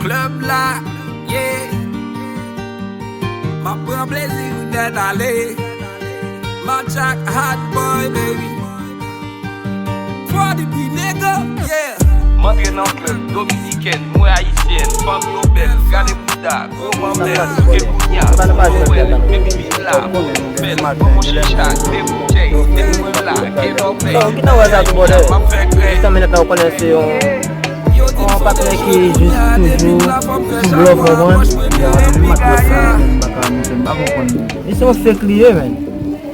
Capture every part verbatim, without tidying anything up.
Club la, yeah. M ap pran plezi nèt ale. Manchak hot boy, baby. Fò depi nègo, yeah. M antre nan klèb dominikèn, m wè ayisyèn, fanm yo bèl, gade bouda, gwo manmèl, e kounya, m wè, baby, m la, m bèl, m pran chicha, de boutèy, de mwen la, gen lòbèy. Yo, ki nan wè sa tou, bòdè? M ap fè krèy. Jisteman, nèt la, ou konnen se yon Yon patnè ki jis toujou sou blòf, ou konprann? Li se yon fake li ye, menn.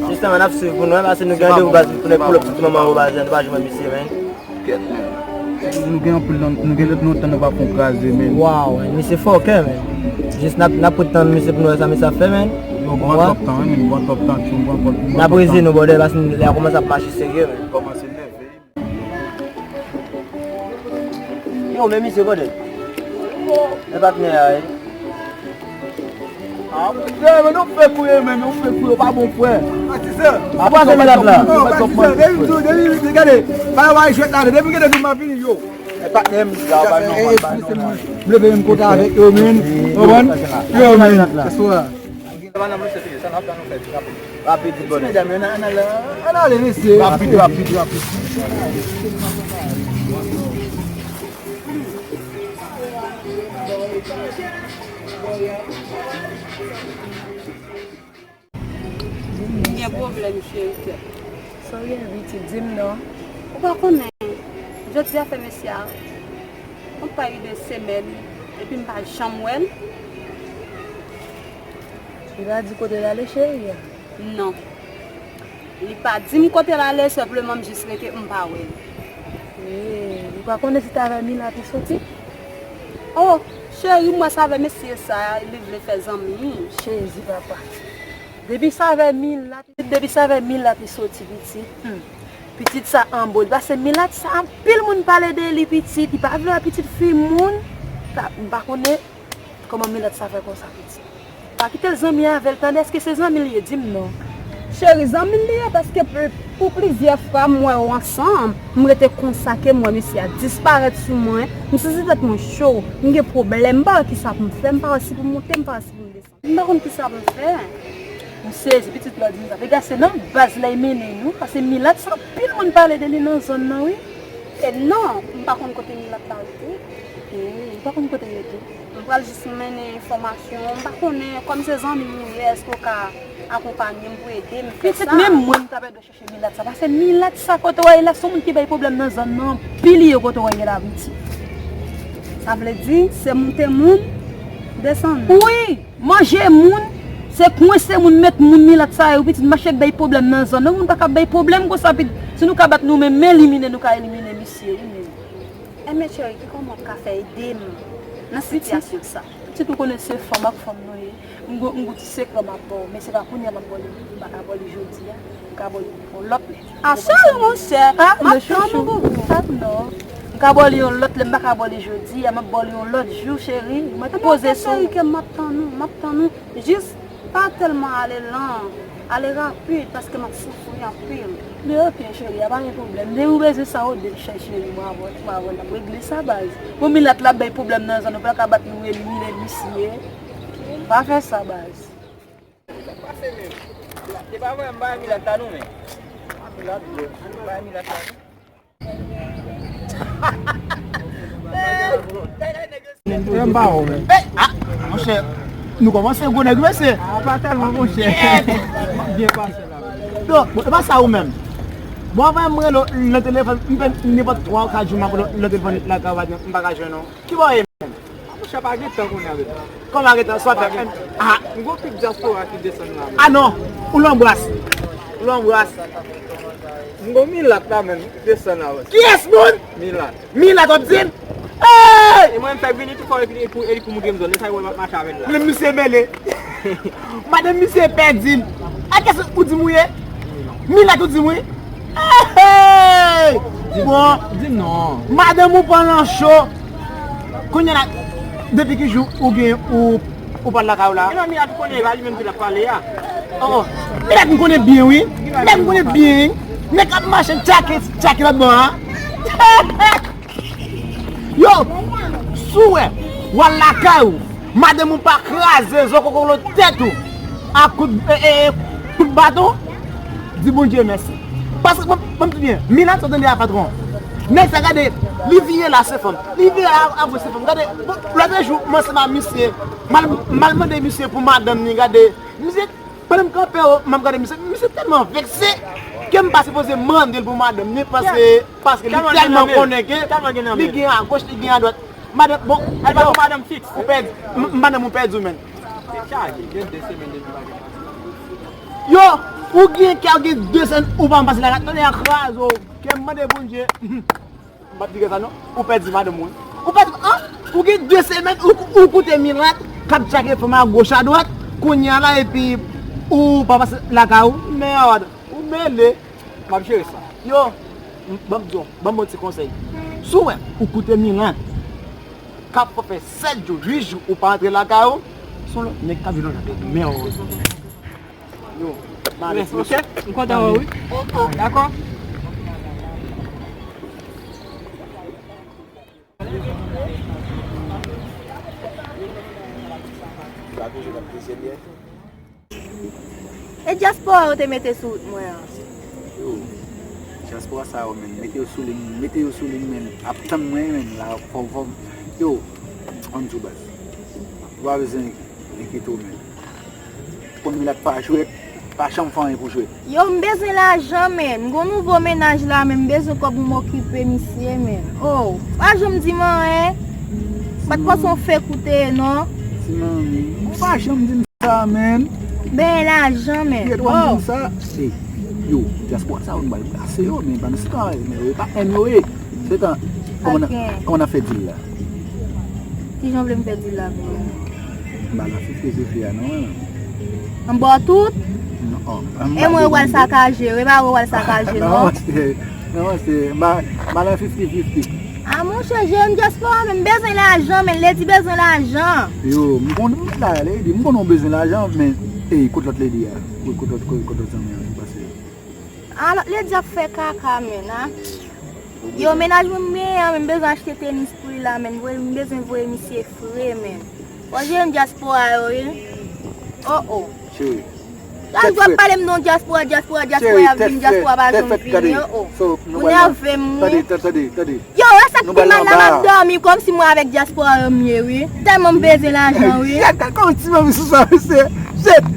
Jisteman, n ap swiv pou nou wè, paske nou gen randevou baz pou nèg pull up sou ti manman yo, baz, nou pa janm wè misye, menn. Nou gen anpil tan, nou gen lontan nou pa fè yon kraze, menn. Waw, menn, misye fòkè, menn. Jis n ap, n ap ret tann misye pou nou wè sa misye ap fè, menn. Yo, m pran twòp tan, wi, menn, m pran twòp tan, tchoum, m pran twòp tan. N ap rezi nou, bòdè, paske lè a kòmanse ap mache serye, menn. Kòmanse nève. Yo, men misye, kote? Men patnè a, wi. Ah, frè, men nou fè kouye, men nou fè kouye, pa bon, frè. Patizan. Apa se milat la? Non, patizan, depi m di w, depi, gade, pa yo bay jwèt la, depi m gade nou, m ap vini, yo. E patnè m, la, bay nòmal, bay nòmal. M leve menm kote avèk yo, men. Konprann? Yo, men. Aswè. Rapid, bòdè. Medam, ann ale, ann ale, mesye. Rapid, rapid, rapid. M gen pwoblèm, cheri kè. Sa w gen, pitit? Di m non. Ou pa konnen, jodi a fè mesye a, yon pay de semèn, epi m pa janm wè l. Li pa di kote l ale, cheri a? Non. Li pa di m kote l ale, senpleman m jis rete, m pa wè l. Ee, ou pa konnen se t avè Milat li soti? Oh, cheri, m wè se avè mesye sa a, li vle fè zanmi. Jezi, papa. Depi se avè Milat, depi se avè Milat li soti, pitit. Hmm. Pitit sa anbo, li pase Milat sa, anpil moun pale de li, pitit. Li pa vle wè pitit fi moun. Ta, m pa konnen. Kòman Milat sa fè konsa, pitit? Pa kite l zanmi avè l, tande, èske se zanmi l ye? Di m non. Cheri, zanmi l li ye, paske pou, pou plizyè fwa m wè yo ansanm, m rete konsa ke m wè mesye a disparèt sou mwen, m santi tèt mwen cho, m gen pwoblèm, m pa wè kisa pou m fè, m pa wè si pou m moute, m pa wè si pou m desann. M pa konn kisa pou m fè. M sezi, pitit, lè w di m sa. Piga se nan baz la y mennen nou, paske Milat sa anpil moun pale de li nan zòn nan, wi. E non, m pa konn kote Milat la rete. E, ou pa konn kote l rete? M pral jis mennen enfòmasyon. M pa konnen, kòm se zanmi m ou ye, èske w ka akonpanye m pou ede m fè sa? Pitit, menm mwen, m t ap ede w chèche Milat sa. Paske Milat sa kote w ye la, se yon moun ki bay pwoblèm nan zòn nan anpil ye kote w ye la, pitit. Sa vle di, se moute moun, desann moun. Wi! Manje moun, se kwense moun, met moun, Milat sa yo, pitit, mache k bay pwoblèm nan zòn nan. Moun pa ka bay pwoblèm konsa, pitit. Si nou ka bat nou menm, men elimine, nou ka elimine misye, wi, men. Enben, cheri, ki kòman w ka fè ede m nan sitiyasyon sa? Pitit, ou konnen se fanm ak fanm nou ye. M gon, m gon ti sekrè m ap ba w, men se pa kounye a m ap ba w li, m pa ka ba w li jodi a. M ka ba w li yon lòt lè. A, cheri, monchè, m ap tann ou, boubou. Ah, non. M ka ba w li yon lòt lè, m pa ka ba w li jodi a, m ap ba w li yon lòt jou, cheri. Mwen te poze sou ou. Cheri, ke m ap tann ou, m ap tann ou. Jis pa tèlman ale lan, ale rapid, paske m ap soufri anpil. Men oke, cheri, a pa gen pwoblèm. Depi ou bezwen sa, ou di m, chè, cheri, mwen avè w, mwen avè w, n ap regle sa, baz. Bon, Milat la ap bay pwoblèm nan zòn, ou pa ka bat nou, elimine misye. Pa fè sa, baz. Sa k pase menm? E pa vre, m pa renmen Milat la non, men. Milat, bro. M pa renmen Milat la non. Menm pa wè w menm. Ey, ah, monchè, nou kòmanse gwo nèg, mesye. Ah, pa tèlman, monchè. Byen pase la. Non, bon, e pa sa ou menm. Bon, anvan m rele w nan telefòn, m fè nenpòt twa ou kat jou m ap rele w nan telefòn lakay ou, m pa ka jwenn ou. Ki bò w ye menm? Monchè, pa gen tan kounye a, bebe. Kòman pa gen tan? Sa w ap fè? Ah. M gon pik dyaspora ki desann la, menm. Ah non! Ou lanbras. Ou lanbras. M gon Milat la, menm, ki desann la, wè. Kiyès moun? Milat. Milat w ap di m? Hey! E mwen, m fèk vini tou fò e pou, e pou montre m zòn. E sa yo wè m ap mache avè l la. Menm misye mele. Madanm misye pèdi m. A kiyès ou di m ou ye? Milat ou di m wi. Hey! Bon. Di non. Madanm ou pran nan cho. Kounye a la, depi ki jou ou gen ou, ou pa lakay ou la? E non, Milat ou konnen, e pa li menm ki t ap pale a. Oh, oh. Milat m konnen byen wi. Milat m konnen byen wi. Nèg k ap mache tchake, tchake lòt bò a. Yo, si w wè, W al lakay ou, madanm ou pa kraze zo kokolo tèt ou ak kout, e, e, e, kout baton, di Bondye mèsi. Paske, ban m di w byen, Milat sa w tande a patwon. Nèg sa gade, li vire la se fanm. Li vire a, a gwoch se fanm. Gade, bon, lòt jou, m ansanm a misye, m al, m al mande misye pou madanm ni, gade. Misye, pandan m kanpe, o, m ap gade misye, misye tèlman vekse ke m pa sipoze mande l pou madanm ni, paske, paske li tèlman konnen ke li gen a goch, li gen a dwat. Madanm, bon, yo, madanm fiks. Ou pèdi, m-, madanm ou pèdi w, menn. Yo, ou gen kè, ou gen de sèn, ou pa pase lakay, tande a kraze w, ke m mande Bondye. M p ap di sa non, ou pèdi madanm ou wi. Ou pèdi, an? Ou gen de semèn, ou, ou koute Milat k ap tchake fanm a goch a dwat, kounye a la, epi ou pa pase lakay ou, mèd, ou mele. M ap jere sa. Yo, m, ban m di w, ban m yon ti konsèy. Si w wè, ou koute Milat k ap fè sèt jou, uit jou, ou pa antre lakay ou, se yon lòt nèg k ap jwe nan lakay ou, mèd. Yo, m ale. Mèsi, ok? M kontan wè w, wi. Dakò. E dyaspora yo te mete sou wout mwen an. Yo, dyaspora sa yo, menn, mete yo sou liy, mete yo sou liy, menn, ap tann mwen, menn, la, fò, fò, yo, ann di w baz. Ou pa bezwen enkyete w, menn. Konn Milat pa jwèt, pa janm fè anyen pou jwèt. Yo, m bezwen lajan, menn. M gon nouvo mennaj la, menn. M bezwen kòb pou m okipe misye, menn. Oh, pa janm di m anyen. M pa t panse w fek ou te ye, non. Ti manmi, ou pa janm di m sa, menn. Ben, lajan, menn. Kiyès w ap di m sa? Ey, yo, dyaspora sa yo, nou pral plase yo, men pa nan sitwayen, men yo pa enn yo ye. Se tan, kòman n ap fè dil la? Kijan w vle m fè dil la pou ou? M pa nan fifti fifti a non. M ba w tout? Non. E mwen w al sakaje, e pa ou w al sakaje non. Non, se, non, se, m pa, m pa nan fifti fifti. A monchè, Jeremi dyaspora, men m bezwen lajan, men Lady bezwen lajan. Yo, m konn, m la, Lady, m konn ou bezwen lajan, men, ey, kot lòt Lady a? Kot, kot lòt, kot, kot lòt zanmi an ki pase? A, lòt Lady ap fè kaka, men, a. Yo, mennaj mwen m genyen an, men m bezwen achte tenis pou li la, men m voye, m bezwen voye misye fre, men. Fò Jeremi dyaspora yo, wi. Oh, oh. Cheri. Chak jou w ap pale m non dyaspora, dyaspora, dyaspora, y ap vin, dyaspora pa janm vini, oh, oh. Ou nève m, wi. Tande, tande, tande. Yo, wè sa k pi mal la, m ap dòmi kòmsi mwen avèk dyaspora yo m ye, wi. Tèlman m bezwen lajan, wi. Shit, gad kòman ti manmi sou sa, mesye. Shit.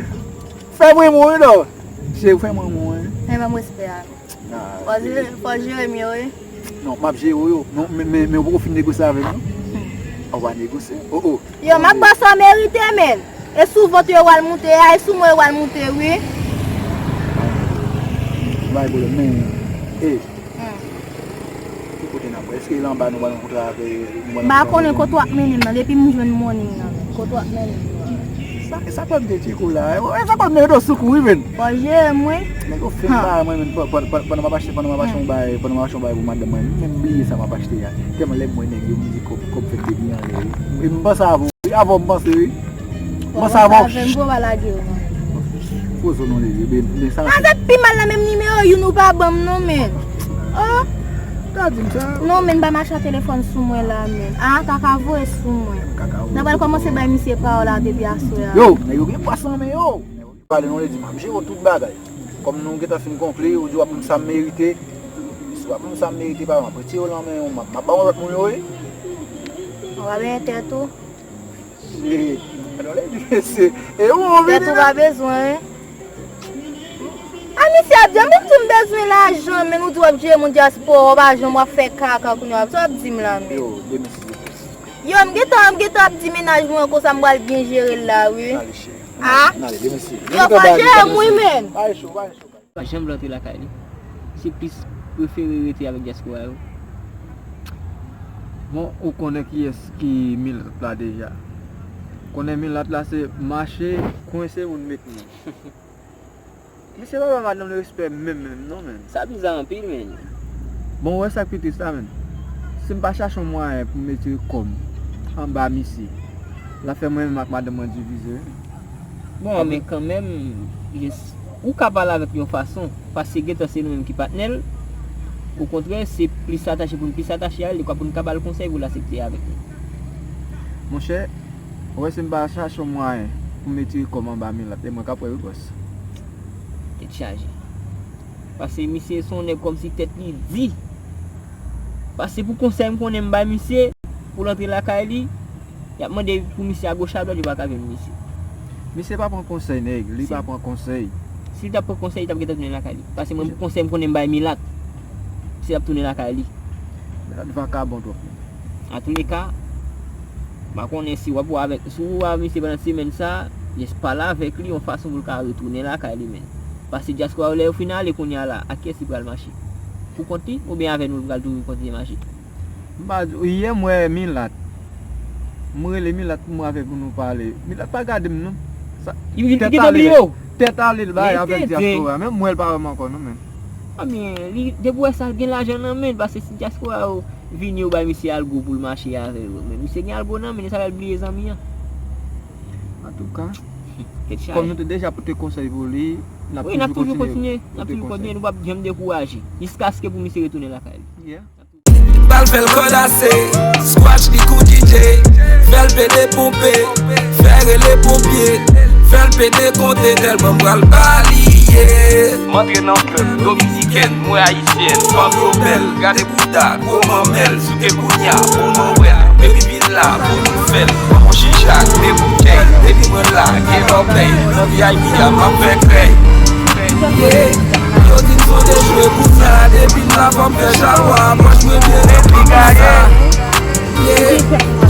Fè mwen mou, wi, non. Cheri, fè mwen mou, wi. Men ban m respè a. Fò jere, fò jere m yo, wi. Non, m ap jere w yo. Non, men, men, men ou poko fin negosye avè m, non. Ou pa negosye. Oh, oh. Yo, m ap ba sa w merite, men. E sou vant yo w al moute a, e sou mwen yo w al moute, wi. Bay pwoblèm, men, e, ki kote n ap wè? Èske l anba nou pral rankontre avè, nou pral rankontre avè? M pa konnen kote w ap mennen m nan, depi m jwenn money m nan, kote w ap mennen m nan. Sa, sa pral mete tcheko la, e, sa pral mete w sou kou, wi, men. Fò jere m, wi. Nèg yo fin ba mwen, men, pa-, pa-, pa-, pandan m ap achte, pandan m ap achte yon bagay, pandan m ap achte yon bagay pou madanm mwen, m menm bliye sa m ap achte a. Tèlman lè m wè nèg yo, m di kòb, kòb fèk depi anlè, wi. E m panse avè w, wi, avè w m panse, wi. M panse avè w. Avè m, pou w pa lage yo, non. Poze w non, Lady, ben, men sa. Avèk pi mal la, menm nimewo youn ou pa ban m, non, men. Oh. Ta di m sa. Non, men, m pa mache a telefòn sou mwen la, men. A, kaka voye sou mwen. Kaka voye sou mwen. N a pral kòmanse bay misye pawòl la depi aswè a. Yo, nèg yo gen pòs nan men yo. Pale non, Lady, m ap jere w tout bagay. Kòm nou gentan fin konkli, ou di w ap ban m sa m merite. Si w ap ban m sa m merite, pa m ap retire w nan men yo, m ap, m ap ba w lòt moun yo, wi. Ou pa benyen tèt ou? Cheri, non, Lady, mesye. E ou, ou vini la. Tèt ou pa bezwen, wi. A, misye ap di, m di m bezwen lajan, men ou di w ap jere moun dyaspora, w pa janm w ap fè kaka kounye a, sa w ap di m la, men. Yo, demen si Dye vle. Yo, m gentan, m gentan ap di mennaj mwen konsa m pral byen jere l la, wi. Ale, cheri. A? N ale, demen si. Yo, fò jere m, wi, men. Pa gen cho, pa gen cho. Pa janm vle antre lakay li. Se plis prefere rete avèk dyaspora yo. Bon, ou konnen kiyès ki milat la deja. Konnen milat la se mache, kwense moun met moun. Misye pa ba madanm li respè menm, menm, non, menn. Sa biza anpil, menn. Bon, ou wè sa k pi tris la, menn? Si m pa chache yon mwayen pou m retire kò m anba misye, l ap fè mwen menm ak madanm mwen divize, wi. Bon, men kanmenm, jes, ou ka pale avèk li yon fason, paske gentan se nou menm ki patnè l. Okontrè, se plis atache pou n plis atache a l, dekwa pou n ka ba l konsèy pou l aksepte avèk nou. Monchè, ou wè si m pa chache yon mwayen pou m retire kò m anba milat, e mwen k ap wè repons. Tèt chaje. Paske misye se yon nèg kòmsi tèt li di. Paske pou konsèy m konnen m bay misye, pou l antre lakay li, y ap mande pou misye agoch adwat, yo pa ka jwenn misye. Misye pa pran konsèy nèg, li pa pran konsèy. Si l t ap pran konsèy, li t ap gentan tounen lakay li. Paske mwen, pou konsèy m konnen m bay milat, misye t ap tounen lakay li. Milat vakabon twòp. Antouleka, m pa konnen si w ap wè avèk, si w wè misye pandan semèn sa, jis pale avèk li yon fason pou l ka retounen lakay li, menn. Paske dyaspora yo, lè yo fin ale kounye a la, ak kiyès li pral mache? Pou kont li, oubyen avè nou li pral toujou kontinye mache? M pa di w, yè m wè milat. M rele milat pou m avè pou nou pale. Milat pa gade m non. Sa, li, li tèt gentan ale, bliye w. Tèt ale l bay avèk dyaspora. Menm m wè l pa wè m ankò non, menn. Ebyen, li, depi w wè sa, l gen lajan nan men l, paske si dyaspora yo vini, yo bay misye algo pou l mache avè yo. Men misye gen algo nan men l, sa fè l bliye zanmi an. Antouka, kòm nou te deja pote konsèy pou li, n ap toujou kontinye. Wi, n ap toujou kontinye, n ap toujou kontinye, nou p ap janm dekouraje. Jiskaske pou misye retounen lakay li. Yeah. Bal fè l kòdase, squash li kou D J, fè l pede ponpe, fè rele ponpye, fè l pede konte tèlman m pral baliye. M antre nan klèb dominikèn, m wè ayisyèn, fanm yo bèl, gade bouda, gwo manmèl, souke kounya pou nou wè l, baby vin la pou nou fè l, pran yon chich ak de boutèy, depi mwen la, gen lòbèy, nan V I P a m ap fè krèy. Yeah. Yo di m son dejwe kounya, depi m la fò m fè chawa, pòch mwen byen ranpli konsa. Yeah.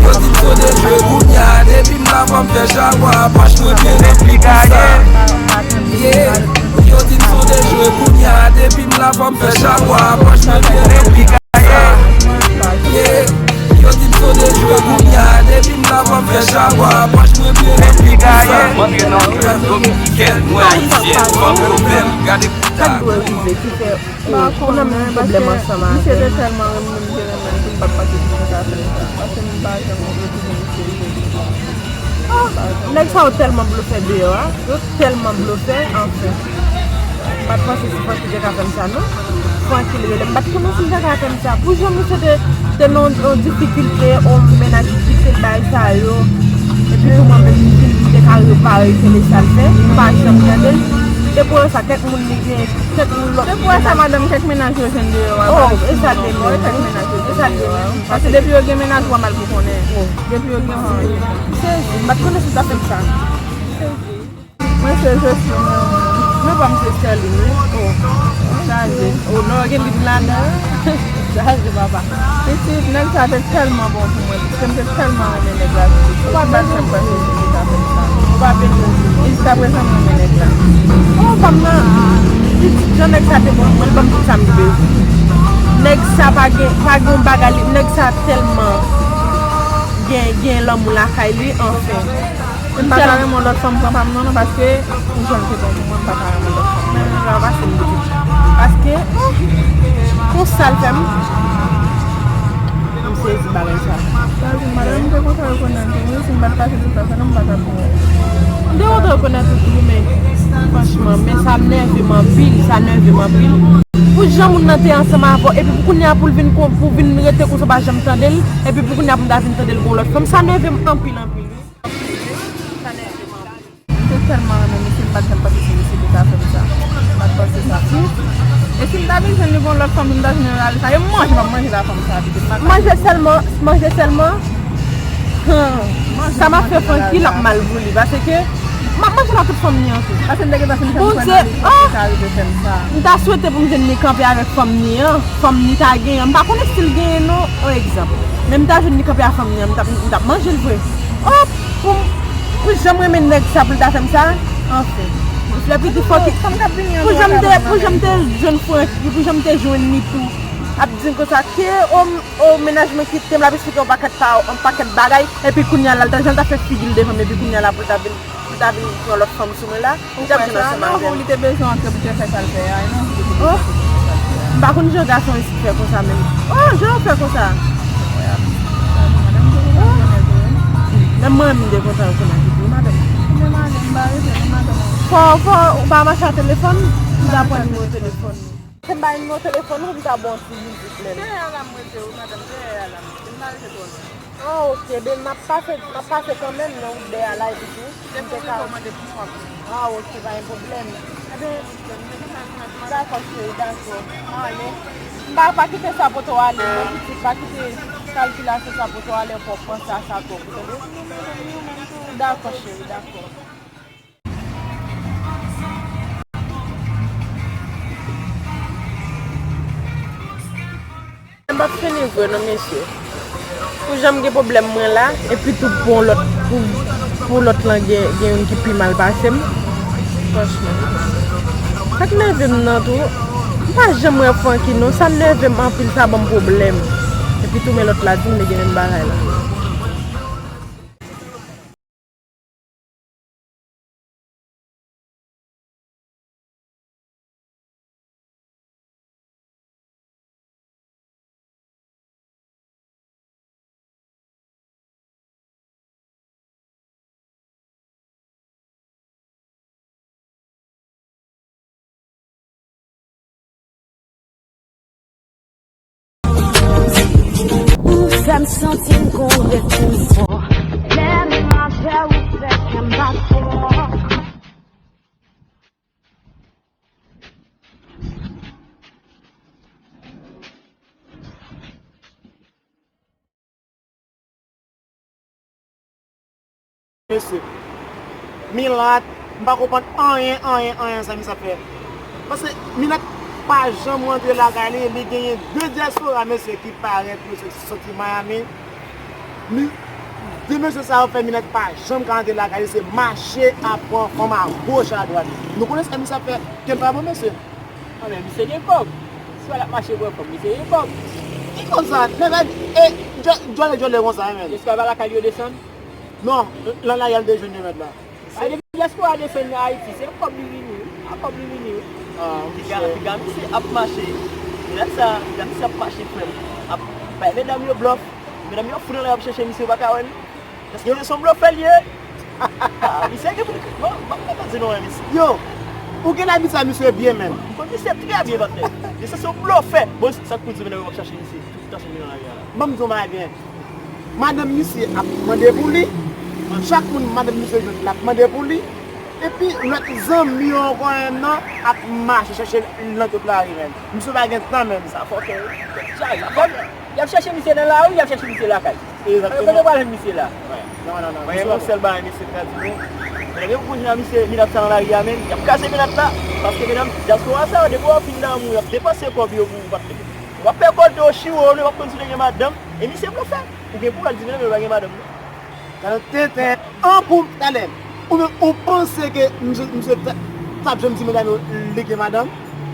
Yo di m son dejwe kounya, depi m la fò m fè chawa, pòch mwen byen ranpli konsa. Yeah. Yo di m son dejwe kounya, depi m la fò m fè chawa, pòch mwen byen ranpli konsa. Yeah. Yo di m son dejwe kounya, depi m la fò m fè chawa, pòch mwen byen ranpli konsa. M antre nan klèb dominikèn, mwen ayisyèn, fanm yo bèl, gade bouda. Sa k dwe rive ki fè ou nan menm pwoblèm ansanm avè m? Misye te tèlman renmen m, te renmen m, pou m pa t pase sou sa fè sa. Paske m pa janm retounen misye. Oh, nèg sa yo tèlman blofè deyò a, yo tèlman blofè, anfen. M pa t panse se Francky te ka fè m sa non. Francky l rele m, m pa t konnen si l te ka fè m sa. Pou jan misye te, te nan yon, yon difikilte, yon mennaj ki kite l, bagay sa yo. Epi tou mwen menm m vin, m te ka repare kele sa l fè, m pa janm tande l. Depi w wè sa, kèk moun li gen, kèk moun lòt. Depi w wè sa, madanm, kèk mennaj yo jwenn deyò a. Oh, e sa l te menm. Kèk mennaj yo jwenn deyò a. Paske depi yo gen mennaj, w a mal pou konnen. Depi yo gen fanmi. M sezi, m pa t konnen si l ta fè m sa. M sezi. Mwen se Josline, wi. Non, pa m se Sterline, wi. Oh, chaje. Oh, non, gen lim ladan. Chaje, papa. Pitit, nèg sa te tèlman bon pou mwen, pitit, m te tèlman renmen nèg la, pitit. Ou pa bezwen, m pa bezwen, pitit, sa fè m sa. Ou pa bezwen, jiskaprezan, m renmen nèg la. Oh, fanm nan, pitit, jan nèg sa te bon pou mwen, l ban m tout sa m te bezwen. Nèg sa pa gen, pa gen yon bagay, li, nèg sa tèlman gen, gen lanmou lakay li, anfen. M pa ka renmen yon lòt fanm pran pa m non, non, paske pou jan l te bon pou mwen, m pa ka renmen yon lòt fanm. Men menm jan pase m di. Paske, oh, konsa l fè m. M sezi bagay sa. Sa di, madanm, m te kontan rekonèt ou, wi, si m pa t pase tout sa, non, m pa t ap wè. M te kontan rekonèt ou tou, men, franchman, men sa nève m anpil, sa nève m anpil. Pou jan moun nan te ansanm avè w, epi pou kounye a pou l vin kon, pou vin rete konsa, w pa janm tande l, epi pou kounye a pou m ta vin tande l gon lòt fanm, sa nève m anpil, anpil, wi. Sa nève m anpil. M te tèlman renmen misye, m pa t janm panse se misye ki ta fè m sa. M pa t panse sa. E si m ta vin jwenn li gon lòt fanm, m ta jwenn li sa, e manje m ap manje la fanm sa, pitit, m pa ka. Manje sèlman, manje sèlman. Hmm. Sa m ap fè Francky l ap mal pou li, paske m ap manje la tout fanm li an tou. Paske m te gentan fin fè m kwè nan li, li ka rive fè m sa. M ta swete pou m jwenn li kanpe avèk fanm li an, fanm li ta genyen an. M pa konnen si l genyen non, yon egzanp. Men m ta jwenn li kanpe ak fanm li an, m t ap, m t ap manje l vre. Oh, pou, pou jan m renmen nèg sa pou l ta fè m sa, anfen. Lè piti fò ki, pou jan m te, pou jan m te jwenn Francky, pou jan m te jwenn li tou, ap di m konsa ke, o, o, mennaj mwen kite m, l ap eksplike yon pakèt pa, yon pakèt bagay, epi kounye a la, l ta, jan l ta fè figi l devan m, epi kounye a la, pou l ta vin, pou l ta vin pran lòt fanm sou mwen la. Ou kwè sa? Non, pou li te bezwen antre pou te fè sa l fè a, non, pou li te bezwen antre pou te fè sa l fè a. M pa konn jan gason isit fè konsa menm. Oh, jan yo fè konsa. Menm mwen, m te kontan rekonèt ou tou, madanm. Men madanm, m pa rete, non, madanm. Fò, fò, ou pa mache a telefòn, m ta pran nimewo telefòn ou. Se m bay nimewo telefòn ou, m ta ba w ti vizit menm. Dèyè a la m rete, wi, madanm, dèyè a la m rete. M pa rete twò lwen. Ah, ok, ben, m ap pase, m ap pase kanmenm nan wout dèyè a la, epi tou, m te ka. Ah, ok, pa gen pwoblèm. Eben, dakò, cheri, dakò. Ale. M pa, pa kite sa pote w ale, non, pitit, pa kite kalkilasyon sa pote w ale, fò w panse a sa twòp, ou tande? Dakò, cheri, dakò. M p ap fini vre non, mesye. Pou jan m gen pwoblèm mwen la, epi tou pou lòt, pou, pou lòt lan gen, gen youn ki pi mal pase m. Franchman. Sa k nève m nan tou, m pa janm wè Franky non, sa nève m anpil, sa ban m pwoblèm. Epi tou men lòt la di m li gen menm bagay la. Ou fè m santi m gon rekonfò. Lè m avè w, ou fè kè m bat fò. Mesye, Milat, m pa konprann anyen, anyen, anyen sa misye ap fè. Paske Milat pa janm rantre lakay li, li genyen de dyaspora, mesye, ki parèt, mesye, ki soti Miami. Mi, de mesye sa yo fè Milat pa janm ka rantre lakay li, se mache ap pran fanm a goch a dwat. Nou konnen sa misye ap fè, kè l pa bon, mesye. Ah, men misye gen kòb. Si w al ap mache pran fanm, misye gen kòb. Ki konsa? Nèg la, e, djòlè, djòlè konsa, wi, men. Eske pa lakay li yo desann? Non, nan lari a l te jwenn de mèt la. A, depi dyaspora desann nan Ayiti, se kòb li vini, wi. A kòb li vini, wi. Ah, piga, piga misye ap mache. Piga sa, piga misye ap mache, frè m. Ap bay medam yo blòf. Medam yo fou nan lari ap chèche misye, yo pa ka wè l. Èske se yon blofè l ye? Ah, misye gen pou li, bon, bon, m pa di non, men misye. Yo, ou gen abitid a misye byen menm. M konn misye trè byen, patnè. Misye se yon blofè. Bon, sa k pou di medam yo ap chache misye? Tout tan sou nan lari a la. Ban m di w bagay byen. Madanm misye ap mande pou li. Chak moun madanm misye jwenn, l ap mande pou li. Epi lòt zanmi yo ankò menm nan ap mache chèche l nan tout lari menm. Misye pa gen tan menm. Sa fòkè, wi. Sa fòkè. Y ap chèche misye nan lari, y ap chèche misye lakay. Egzakteman. Kote w pral jwenn misye la? Wè. Non, non, non. Mwen, yon sèl bagay, mesye, m ka di nou. Medam yo pou jwenn misye, Milat sa nan lari a menm, y ap kraze Milat la. Paske medam, dyaspora sa yo, depi w ap fin damou, y ap depanse kòb yo pou ou, patnè. W ap pè kote w, chiwo, w ap konn si w te gen madanm, e misye blofè. Ou gen pou w al di medam yo pa gen madanm, non. Talè tenten. An pou talè. Ou menm, ou panse ke misye, misye t ap, t ap janm di medam yo li gen madanm?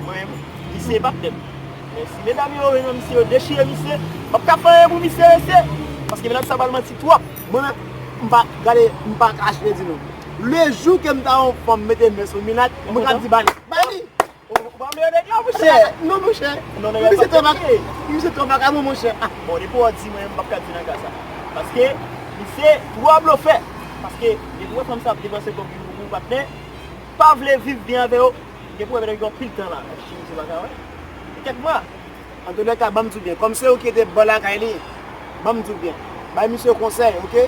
Mwen menm, misye pa t tèt. Men si medam yo renmen misye, yo dechire misye, m p ap ka fè anyen pou misye, mesye. Paske medam sa pral manti twòp. Mwen menm, m pa, gade, m pa kache di nou. Le jou ke m ta wè yon fanm mete men sou Milat, mwen ka di ba li. Ba li! Ou, ou pa vle yo de yo, monchè? Non, monchè. Non, non, misye twò vaka-, misye twò vakabon, monchè. Ah. Bon, depi w di mwen, m p ap ka di nan ka sa. Paske misye twò blofè. Paske depi w wè fanm sa ap depanse kòb pou ou, patnè, pa vle viv byen avè yo. Depi w wè medam gen anpil tan la, èske misye pa ka wè? Kèk mwa. Antoulèka, ban m di w byen, kòm se ou ki rete bò lakay li, ban m di w byen, bay misye konsèy, oke?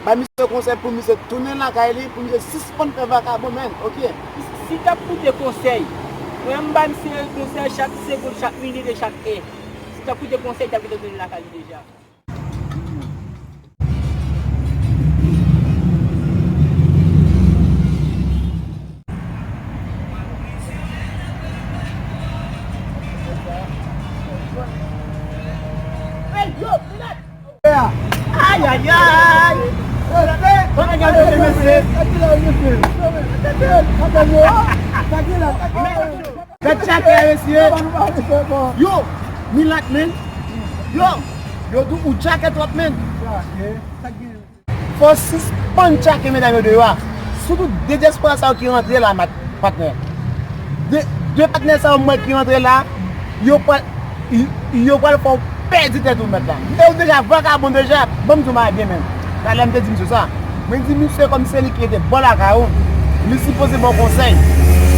Bay misye konsèy pou misye tounen lakay li, pou misye sispann fè vakabon, menn, oke? Si t ap koute konsèy, mwen, m bay misye konsèy chak segonn, chak minit e chak è. Si t ap koute konsèy, li t ap gentan tounen lakay li deja. Ayayay! Gade mesye! Gade mesye! Gad tchakè a, mesye. Yo, Milat, menn. Yo, yo di ou tchakè twòp, menn. Fò w sispann tchakè medam yo deyò a. Sitou de dyaspora sa yo ki rantre la, mat-, patnè. De, de patnè sa yo m wè ki rantre la, yo pral, yo, yo pral fè w pèdi tèt ou, mèt la. E ou deja vakabon deja. Ban m di w bagay byen, menn. Talè m te di misye sa. Mwen di misye kòm se li ki rete bò lakay ou, li sipoze ba w konsèy.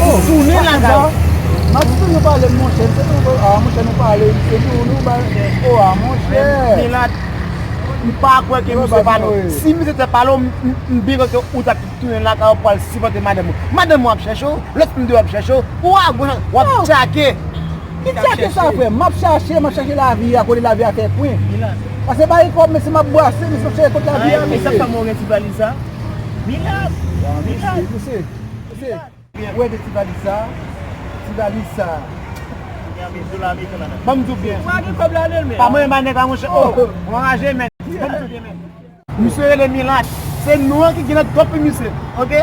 Ou tounen lakay ou. M ap di nou pale, monchè, se nou, ah, monchè, nou pale, se nou, nou ba, oh, ah, monchè. Milat, M pa kwè ke misye pale w. Si misye te pale w, m, m, m byen kwè ke ou t ap tounen lakay ou pral sipòte madanm ou. Madanm ou ap chèche w, lòt moun yo ap chèche w, ou a goch w ap tchake. Ki tchake sa, frè? M ap chache, m ap chache lavi a, kote lavi a fè kwen. Pase bay kòb, mesye, m ap bwase, mesye, m ap chache kot lavi a, mesye. Sa fè mwen gen ti valiz sa. Milat! Milat! Mesye, mesye, mesye. Ou wè de ti valiz sa? Ti valiz sa. Ban m di w byen. Pa mwen ba nèg la, monchè. Oh, ou anraje, men. Ban m di w byen, men. Misye rele Milat. Se nou an ki gen nan twòp pou misye. Oke?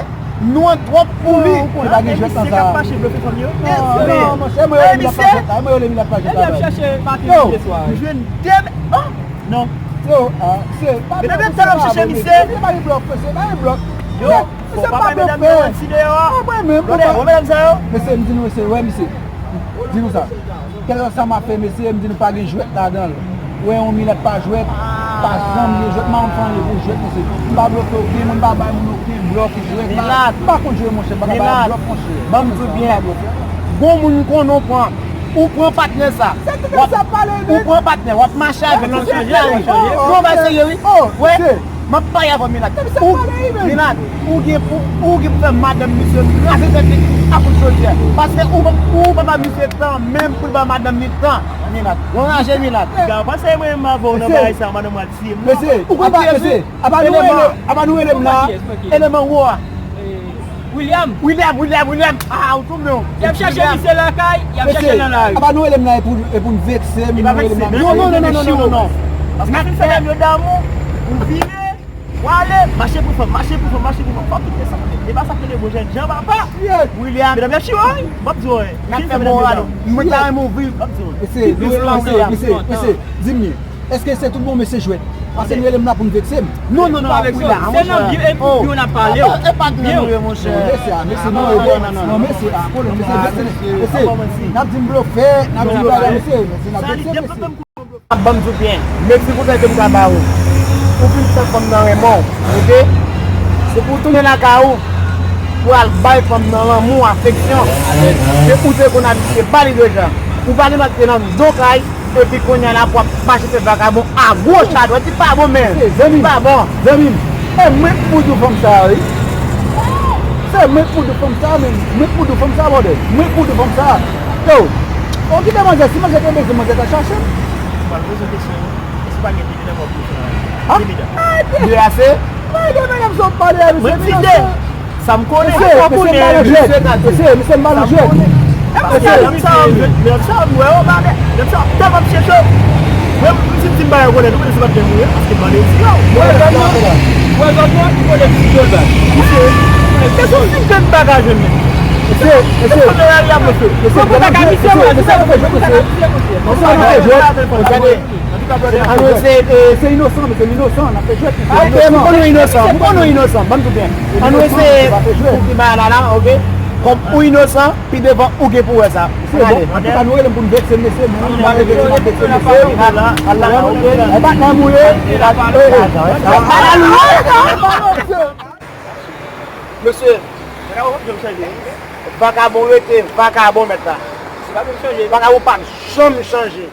Nou an twòp pou li. Ou konnen pa gen jwèt nan sa. Misye k ap mache blofe fanm yo. Non, monchè, mwen rele Milat pa jwèt la. Mwen rele Milat pa jwèt la. Yo, m jwenn de, oh, non. Yo, ah, se pa blòf, se pa blòf, mesye. Mesye, pa gen blòf, mesye, pa gen blòf. Yo. Fò pa bay medam yo anti deyò a. Tande, wè medam sa yo. Mesye, m di nou, mesye, wè, mesye. Di nou sa. Kèlkeswa sa m ap fè, mesye, m di nou pa gen jwèt ladan l. Wè, yon milat pa jwèt, pa janm gen jwèt, m pa konn fè anyen pou jwèt, mesye. M pa blofe okenn moun, m pa bay moun okenn blòf jwèt. M pa konn jwe, monchè, m pa ka bay blòf, monchè. Ban m di w byen. Gon moun m konnen w pran. Ou pran patnè sa. Ou pran patnè, w ap mache avè l nan tout lari. Non, ba serye, wi. Wè, m ap pale avè w, Milat. Ou, Milat, ou gen pou, ou gen pou fè madanm misye kraze tèt li a kout chodyè. Paske ou, ou pa ba misye tan, menm pou l ba madanm li tan, Milat. Ou anraje, Milat. Gade, panse mwen menm avè w nan bagay sa, madanm mwen al tiye m. Mesye, apa nou rele, apa nou rele m la? Eleman wo a. William. William, William, William. Ah, ou tounen w. Y ap chèche misye lakay, y ap chèche nan lari. Apa nou rele m la e pou, e pou n vekse m, nou rele m la. Non, non, non, non, non, non, non. Paske fin fè yo damou, ou vire, ou ale, mache pou fanm, mache pou fanm, mache pou fanm. Fò kite sa. E pa sa k rele bon jènjan, papa. William. Medam y ap chire w, wi. M ap di w, wi. N ap fè bon, alo. Mwen ta renmen w viv. M ap di w, wi. Mesye, mesye, mesye, mesye, di m byen. Èske se tout bon mesye jwèt? Paske nou rele m la pou n vekse m. Non, non, non, pa vekse w. Se nan byen epi byen w n ap pale w. E pa byen nou ye, monchè. Mesye a, mesye, non, non, non, mesye a, konnen, mesye, mesye, mesye, n ap di m blofè, n ap di m bagay, mesye, mesye, n ap vekse, mesye. Ban m di w byen, mèsi pou tèt m ka ba ou. Ou fin fè fanm nan renmen w, oke? Se pou w tounen lakay ou, pou w al bay fanm nan lanmou, afeksyon, ke ou te konn abitye ba li deja. Ou pa gen dwa te nan do kay, epi kounye a la pou w ap mache fè vakabon agoch adwat, li pa bon, men. Mesye, zanmi m, pa bon. Zanmi m, e mwen k pou di w fanm sa a, wi. Se mwen k pou di w fanm sa a, men mwen k pou di w fanm sa a, brother. Mwen k pou di w fanm sa a. Yo, ou kite manzè, si manzè te bezwen, manzè ta chache m. Ou pa poze kesyon, èske pa gen de medam w ap poze nan lari? Hein? De medam. Ah, de. De ase? Mwen de medam sa w ap pale a, misye. Mwen di de. Sa m konnen. Mesye, mesye, m pa nan jwèt. Mesye, mesye, m pa nan jwèt. Mesye, medam sa yo, m wè yo, ba, medam sa yo tèlman ap chèche w. Mwen, m, si m di m pa yo konnen, nou konnen se pa t menm wi, paske m ale di yo. Wè zòt nan, wè zòt nan, ki kote ti jòl ba. Mesye, se sou ti jèn pa ka jwenn li. Mesye, mesye. Se kote lari ap monte. Mesye, m pa nan jwèt. Mesye, mesye, m pa nan jwèt, mesye. Mesye, m pa nan jwèt. Gade. Ann nou eseye, e, se inosan, mesye, inosan, n ap fè jwèt, mesye. Ok, m konnen w inosan, m konnen w inosan, ban m di w byen. Ann nou eseye pou ki bagay la la, ok? Kòm ou inosan, pi devan ou gen pou wè sa. Ann ale. Antouka, nou rele m pou n vekse m, mesye, nou, nou pa vekse, n ap vekse, mesye. Ala, ala, ok. On patnè m ou ye. Ala, ala, ala. Mesye, vakabon rete vakabon, mèt la. Vakabon p ap janm chanje.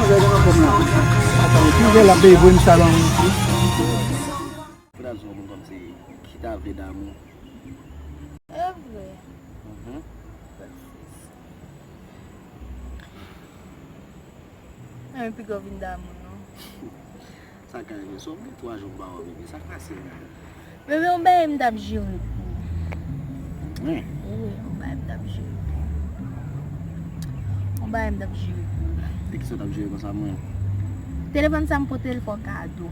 Manzè gen anfòm la. Manzè la byen voye m sa ban mwen. Fè l di yon moun kòmsi ki ta vle damou. E vre. Mhm. Mwen piga w vin damou non. Sa ka rive, so m gen twa jou m pa wè w, bebe. Sa k pase menm? Bebe, yon bagay m t ap jere pou ou. Wi, yon bagay m t ap jere pou ou. Yon bagay m t ap jere pou ou. E kisa w t ap jere konsa, mwen? Telefòn sa m pote l fè w kado.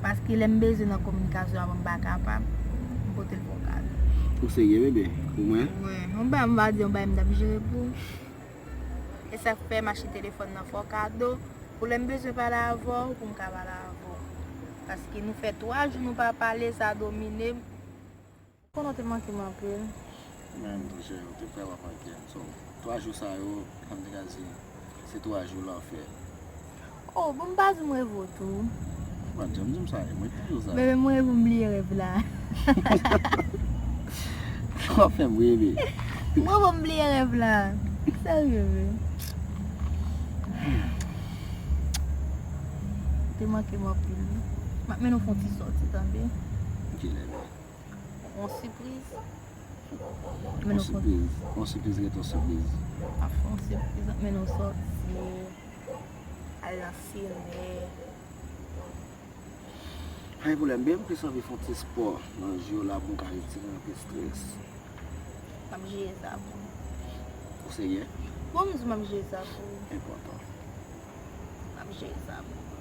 Paske lè m bezwen nan kominikasyon avè w, m pa kapab. M pote l fè w kado. Ou serye, bebe? Pou mwen? Wi, yon bagay m va di, yon bagay m t ap jere pou ou. E sa k fè m achte telefòn nan fè w kado. Pou lè m bezwen pale avè w, pou m ka pale avè w. Paske nou fè twa jou nou pa pale, sa domine m. Ou konnen w te manke m anpil. Men, monchè, ou te vrèman manke m. So, twa jou sa yo, sa m te ka di, se twa jou lanfè. Oh, bon, m pa di m reve w tou. Ou pa t janm di m sa, e mwen ki di w sa. Bebe, m reve w, m bliye rèv la. W ap fè m reve. M reve w, m bliye rèv la. Serye vre. Te manke m anpil wi. M ap mennen w fè yon ti sòti tande. Kilè menm? Yon sipriz. Yon sipriz. Yon sipriz ret yon sipriz. M ap fè yon sipriz, m ap mennen w sòti. Al nan sine. Pa gen pwoblèm, men m plis anvi fè yon ti spò nan je w la pou m ka retire anpil strès. M ap jere sa pou ou. Ou serye? Bon, m di w m ap jere sa pou ou. Enpòtan. M ap jere sa pou ou.